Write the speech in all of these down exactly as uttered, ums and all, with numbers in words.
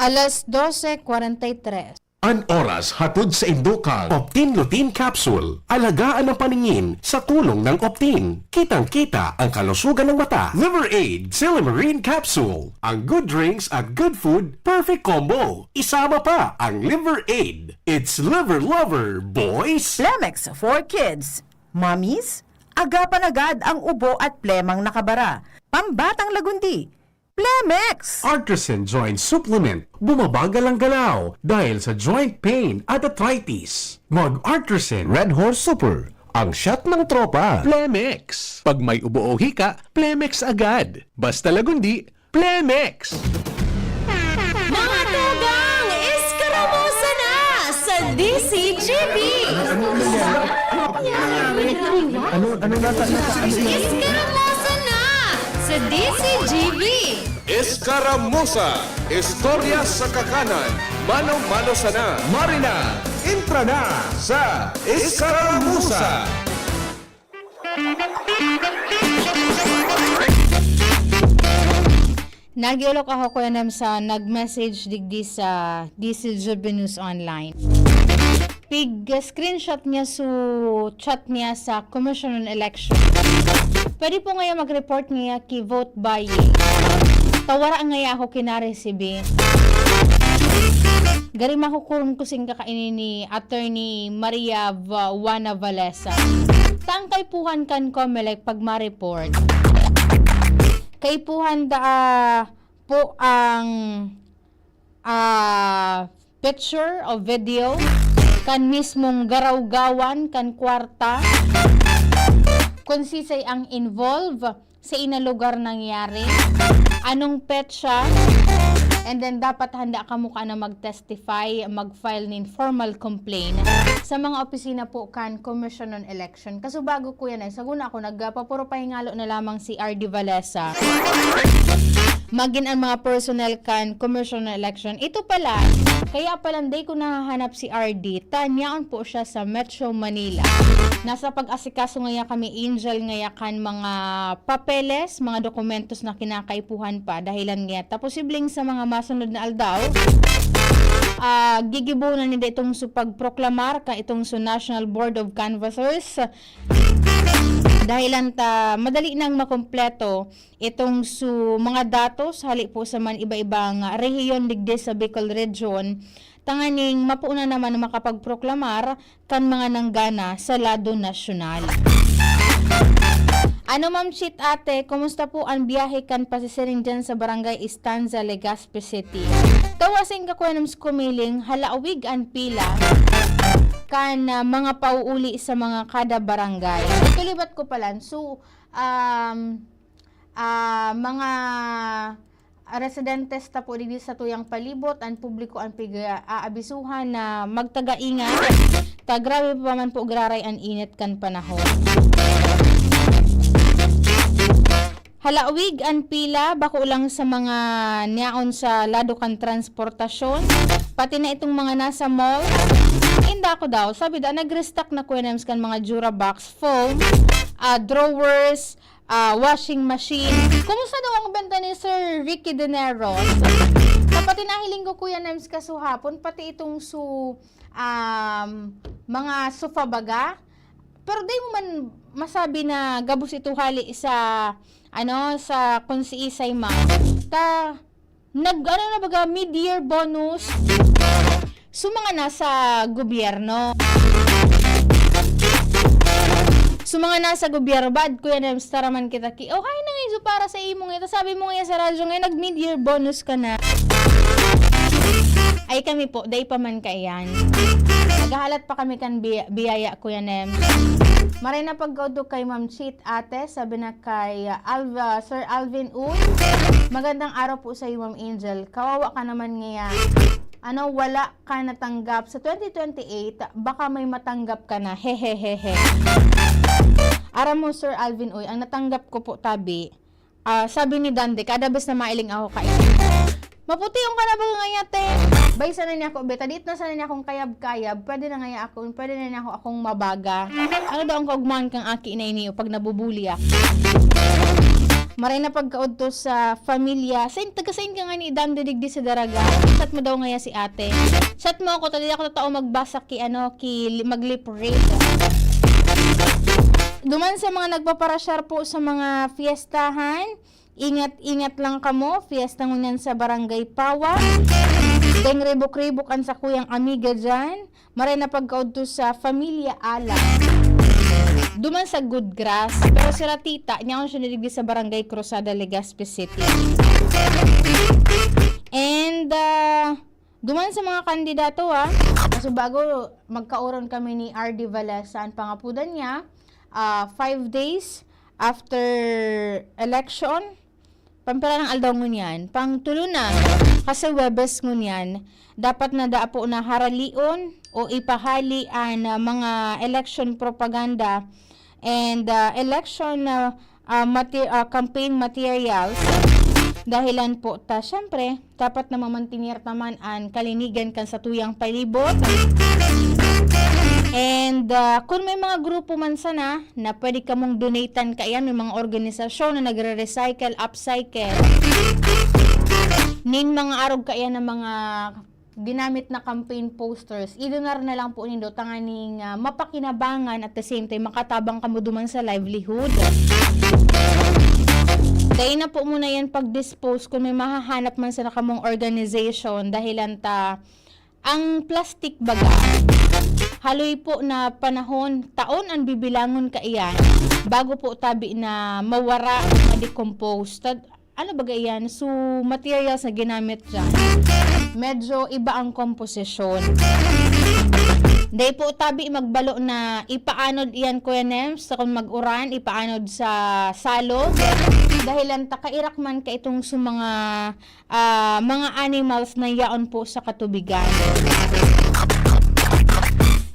Alas dose kwarenta y tres. An oras hatod sa indo kan Optin Lutein Capsule. Alagaan ang paningin sa tulong ng Optin. Kitang-kita ang kalusugan ng mata. Liver Aid Silymarin Capsule. Ang good drinks at good food, perfect combo. Isama pa ang Liver Aid. It's Liver Lover, boys! Plemex for Kids. Mommies, agapan agad ang ubo at plemang nakabara. Pambatang lagundi, Plemex! Artisan Joint Supplement, bumabagal ang galaw dahil sa joint pain at arthritis. Mag Artisan Red Horse Super, ang shot ng tropa. Plemex. Pag may ubo o hika, Plemex agad. Basta lagundi, Plemex. Mga tugang, eskaramusa na sa D C G B! Ano, ano nata na? Eskaramusa na sa D C G B! Eskaramusa, istorya sa kakanan, mano-mano sana. Marina, entra na sa Eskaramusa! Nag-iolok ako, Kuya Nems, sa nag-message digdi sa D C G B News Online. Pig-screenshot niya su chat niya sa Commission on Election. Pwede po ngaya mag-report niya ki vote buying. Ta wara ngaya ako kinaresibi. Gari makukurom ko sing kakaini ni Attorney Maria Va-, Juana Valesa. Ta ang kaipuhan kan Comelec pag ma-report. Kaipuhan da, ah, po ang, ah, picture o video kan mismong garawgawan kan kwarta, kung sisay ang involved, sa ina lugar nangyari, anong petsa, and then dapat handa kamo ka na mag-testify, mag-file nin formal complaint sa mga opisina po kan Commission on Election. Kaso bago ko yan ay, saguna ako, nagpapuro pahingalo na lamang si R D Valesa. Magin ang mga personnel kan Commission on Election. Ito pala, kaya pala di ko nahahanap si R D. Ta, niyaon po siya sa Metro Manila. Nasa pag-asikaso ngaya kami, Angel, ngaya kan mga papeles, mga dokumentos na kinakaipuhan pa. Dahilan ngaya ta posibleng sa mga masunod na aldaw, ah, gigibohon na ninda itong su pagproklamar ka itong su National Board of Canvassers. Dahilan ta madali nang makumpleto itong su mga datos hali po sa man iba-ibang, ah, rehiyon digdi sa Bicol Region, tanganing mapuuna naman na makapagproklamar kan mga nanggana sa lado nasyonal. Ano, Ma'am Chit, Ate, kumusta po ang biyahe kan pasisiring dyan sa Barangay Estancia, Legazpi City? Tawa sing kakuyanam sa kumiling, halaawig an pila kan, ah, mga pauuli sa mga kada barangay. Ito libat ko palan. So, um, ah, mga residentes ta po digdi sa tuyang palibot, an publiko an pig-aabisuhan na magtagaingat, ta grabe pa man po giraray an init kan panahon. Halawig an pila, bako lang sa mga niyaon sa lado kan transportasyon, pati na itong mga nasa mall. Inda ako daw, sabi da, nag-restock na Kuya Nems kan mga Durabox foam, ah, drawers, ah, washing machine. Kumusta daw ang benta ni Sir Ricky Dineros? Sa pati nahiling ko, Kuya Nems, kasuhapon, pati itong su-, um, mga sofa baga. Pero di mo man masabi na gabos ito hali sa, ano, sa kung si Isay man. Ta, nag, ano na baga, mid-year bonus. Sa mga nasa gobyerno. Sa mga nasa gobyerno, bad, Kuya Nems, taraman kita ki, "Oh, hay na ngayon, so para sa imo ngayon." Tapos sabi mo ngayon sa radyo ngayon, "Nag-mid-year bonus ka na." Ay, kami po, day pa man kaiyan. Naghahalat pa kami kan bi-, biyaya, Kuya Nems. Maray na pagkaudto kay Ma'am Chit, Ate, sabi na kay, ah, Alv-, ah, Sir Alvin Uy. Magandang araw po sa iyo, Ma'am Angel. Kawawa ka naman ngaya. Ano, wala ka natanggap sa twenty twenty-eight, baka may matanggap ka na. Hehehehe. Aram mo, Sir Alvin Uy, ang natanggap ko po, tabi, ah, sabi ni Dante, kada bes na mailing ako kay, "Maputi yung ka na ba ngaya, te?" Bay, sana niya ako, beta, diit na sana niya akong kayab-kayab, pwede na ngaya ako, pwede na niya ako akong mabaga. Ano daw ang kaugmahan kang aki na ini, o pag nabubuli ako? Maray na pagkaudto sa pamilya. Sain, taga sain ka nga ni Dam digdi sa Daraga? Chat mo daw ngaya si ate. Chat mo ako, ta di ako totoo magbasa ki ano, ki li-, mag-lip read. Duman sa mga nagpaparasyar po sa mga fiestahan, ingat-ingat lang kamo. Fiesta ngunyan sa Barangay Pawa. Deng ribok-ribok an sakuyang amiga dyan. Maray na pagkaudto sa Familia Ala. Duman sa Good Grass. Pero si Ratita, niya siya digdi sa Barangay Cruzada, Legazpi City. And, ah, duman sa mga kandidato, ah. So, bago magkaoron kami ni R D Valesa, an pangapudan niya, ah, five days after election, pampira ng aldaw ngunyan, pang tulo na, kasi Huwebes ngunyan, dapat na dapo na haralion o ipahali an, ah, mga election propaganda and, ah, election, ah, ah, mate-, ah, campaign materials. Dahilan po ta, syempre, dapat na mamantener ta man an kalinigan kan satuyang palibot. And, ah, kung may mga grupo man sana na pwede kamong donatan kaiyan, may mga organisasyon na nagre-recycle, upcycle, nin mga arog kaiyan na mga ginamit na campaign posters, i-donar na lang po nindo tanganing, ah, mapakinabangan at the same time makatabang kamo duman sa livelihood. Dai na po muna yan pag-dispose kung may mahahanap man sana kamong organization, dahilan ta ang plastic baga, haloy po na panahon, taon an bibilangon kaiyan bago po tabi na mawara o ma-decompose. Tad-, ano baga iyan? So, materials na ginamit diyan, medyo iba ang komposisyon. Dai po tabi magbalo na ipaanod iyan, Kuya Nems, sa kung mag-uran, ipaanod sa salog. Dahilan ta kairak man ka itong sa mga, ah, mga animals na yaon po sa katubigan.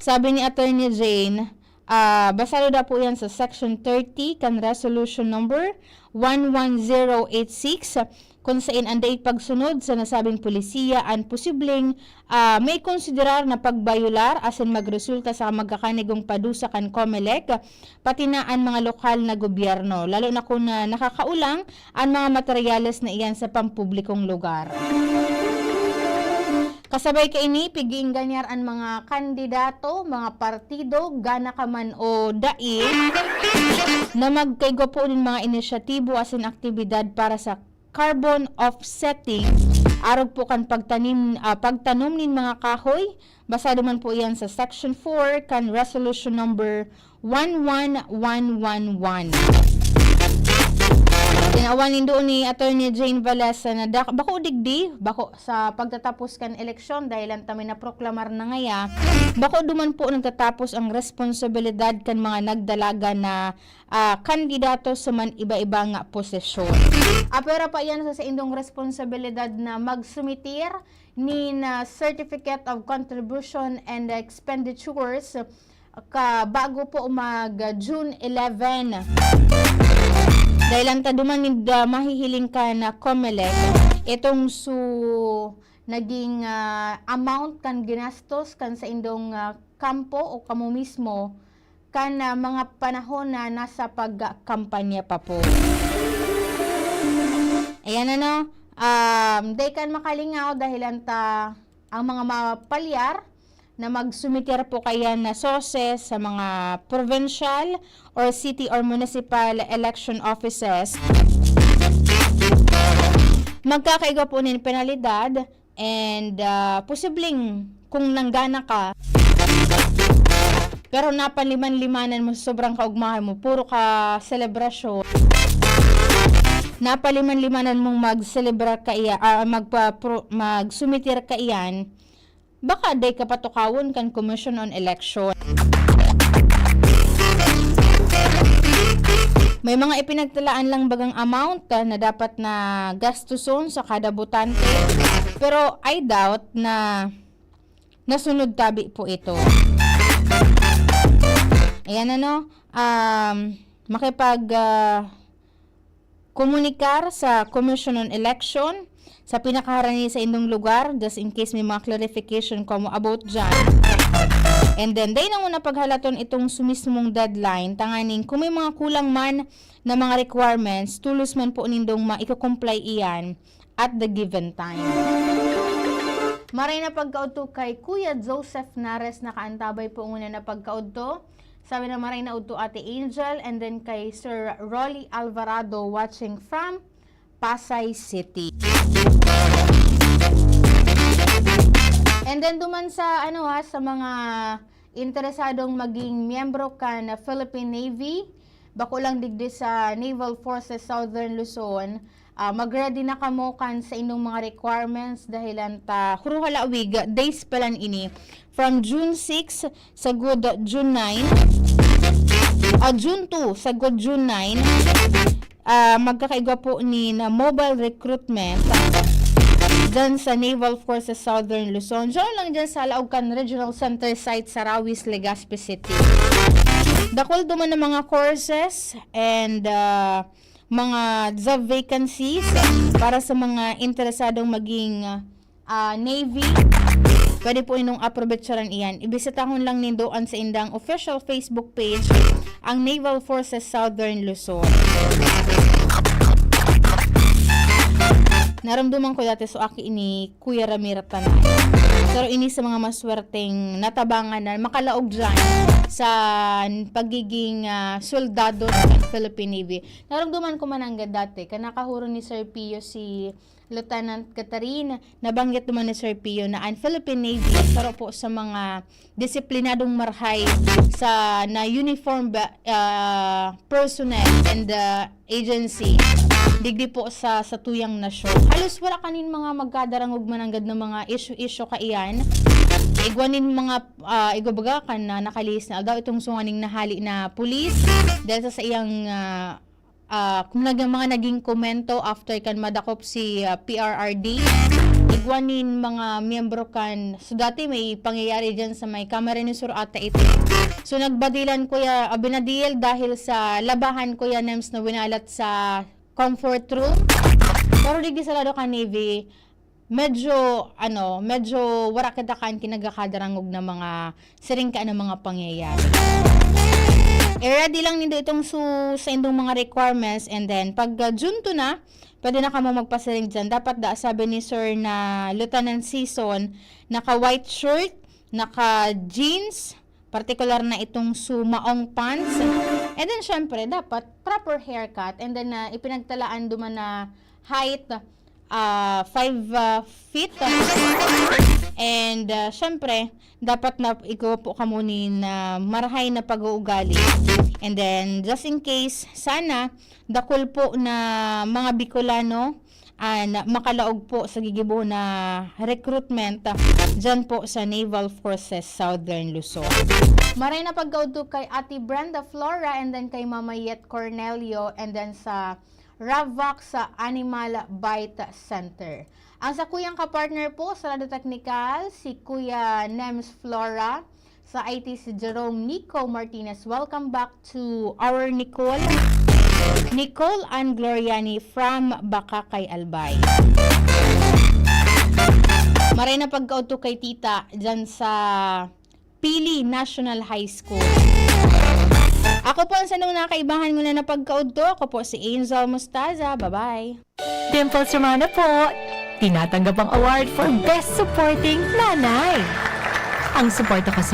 Sabi ni Attorney Jane, ah, basado daw po yan sa Section thirty kan Resolution Number one one zero eight six, kung sain an dai pagsunod sa nasabing polisiya an posibleng, ah, maikonsiderar na pagbayolar asin magresulta sa magkakanigong padusa kan COMELEC, pati na an mga lokal na gobyerno, lalo na kun, ah, nakakaulang an mga materyales na iyan sa pampublikong lugar. Kasabay kaini, pig-iingganyar an mga kandidato, mga partido, gana ka man o dai, na magkaigwa po nin mga inisyatibo asin aktibidad para sa carbon offsetting, arog po kan pagtanim, ah, pagtanom nin mga kahoy. Basado man po iyan sa Section four kan Resolution Number one one one one one. Tinawan nindo ni Attorney Jane Valesa na dak-, bako digdi, bako sa pagtatapos kan eleksyon, dahil ang tamin na proklamar na ngaya, bako duman po nagtatapos ang responsibilidad kan mga nagdalaga na, ah, kandidato sa man iba-iba nga posisyon. Apwera pa iyan sa saindong responsibilidad na magsumitir nin, ah, Certificate of Contribution and Expenditures ka bago po mag, ah, June eleven. Dahil ang taduman ni, ah, mahihiling ka na COMELEC, itong su-, naging, ah, amount kan ginastos kan saindong, ah, kampo o kamo mismo kan, ah, mga panahon na nasa pagkampanya pa po. Ayan ano, um, dai kan makalingaw dahil anta ang mga mapalyar na magsumiter po kaiyan na sources sa mga provincial or city or municipal election offices. Magkakaigwa po nin penalidad and, ah, posibleng kung nanggana ka, pero napanliman-limanan mo sa sobrang kaugmahan mo, puro ka selebrasyon, napanliman-limanan mong magselebra kaiya, ah, magpa-, pro-, magsumiter kaiyan, baka dai ka patukawon kan Commission on Election. May mga ipinagtalaan lang bagang amount, ah, na dapat na gastuson sa kada botante. Pero I doubt na nasunod tabi po ito. Ayan ano, um, makipag, ah, komunikar sa Commission on Election sa pinakaharani sa indong lugar, just in case may mga clarification kamo about dyan. And then, dai na nguna paghalaton itong su mismong deadline, tanganing kung may mga kulang man na mga requirements, tulos man po nindong maiko-comply iyan at the given time. Maray na pagkaudto kay Kuya Joseph Nares, nakaantabay po nguna na pagkaudto. Sabi na maray na udto Ate Angel, and then kay Sir Rolly Alvarado watching from Pasay City. And then duman sa ano ha, sa mga interesadong maging miyembro kan Philippine Navy, bako lang digdi sa Naval Forces Southern Luzon, ah, mag-ready na kamo kan sa inyong mga requirements dahilan ta huro halawig days pa lang ini. From June six sagud June nine, ah, June two sagud June nine, ah, magkakaigwa po nin mobile recruitment dyan sa Naval Forces Southern Luzon. Diyan lang dyan sa laog kan Regional Center site sa Rawis, Legazpi City. Dakul duman na mga courses and, ah, mga job vacancies para sa mga interesadong maging, ah, Navy. Pwede po ninyong aprovechon iyan. Ibisitahon lang nindo an saindang official Facebook page, ang Naval Forces Southern Luzon. Naramdaman ko dati, so, aki ni Kuya Ramir Tanay. Pero ini sa mga maswerteng natabangan na makalaog dyan sa pagiging, ah, soldado sa Philippine Navy. Naramdaman ko man nanggad dati, kan nakahuro ni Sir Pio si Lieutenant Catherine, nabanggit naman ni Sir Pio na ang Philippine Navy, saro po sa mga disiplinadong marhay sa na uniform ba, ah, personnel and, ah, agency digdi po sa satuyang nasyon. Halos wala kanin mga magkadarangog mananggad na mga issue-issue kaiyan. Igwa nin mga, ah, igwa baga kan na nakalihis na aldaw itong sunganing nahali na pulis dahil sa saiyang, ah, ah, kung nag-, mga naging komento after kan madakop si, ah, P R R D. Igwa nin mga miyembro kan, so, dati may pangyayari dyan sa may Camarines Sur ata ito. So, nagbadilan kuya, ah, binadil dahil sa labahan kuya Nems na winalat sa comfort room. Pero digdi sa lado kan Navy, medyo, ano, medyo wara kita kan kinagakadarangog na mga siring ka na mga pangyayari. I-ready lang nindo itong su-, sa indong mga requirements, and then pag, ah, June two na, pwede na kamo magpasiring dyan. Dapat da, sabi ni Sir na Lieutenant Season, naka white shirt, naka jeans, partikular na itong su maong pants. And then, syempre, dapat proper haircut. And then, ah, ipinagtalaan duman na height, ah, five, ah, feet. And, ah, syempre, dapat na igwa po kamo nin, ah, marahay na pag-uugali. And then, just in case, sana, dakul po na mga Bicolano, ah, na makalaog po sa gigibo na recruitment, ah, dyan po sa Naval Forces Southern Luzon. Maray na pagkaudto kay Ate Brenda Flora and then kay Mama Yet Cornelio and then sa Ravac sa Animal Bite Center. Ang sakuyang kapartner po sa Lado Teknikal, si Kuya Nems Flora. Sa I T, si Jerome Nico Martinez. Welcome back to our Nicole. Nicole and Gloriani from Bacacay, Albay. Maray na pagkaudto kay Tita dyan sa Pili National High School. Ako po ang sanong nakaibahan mo na napagkaudto. Ako po si Angel Mostaza. Bye-bye. Dimples Romana po, tinatanggap ang award for Best Supporting Nanay. Ang suporta ko sa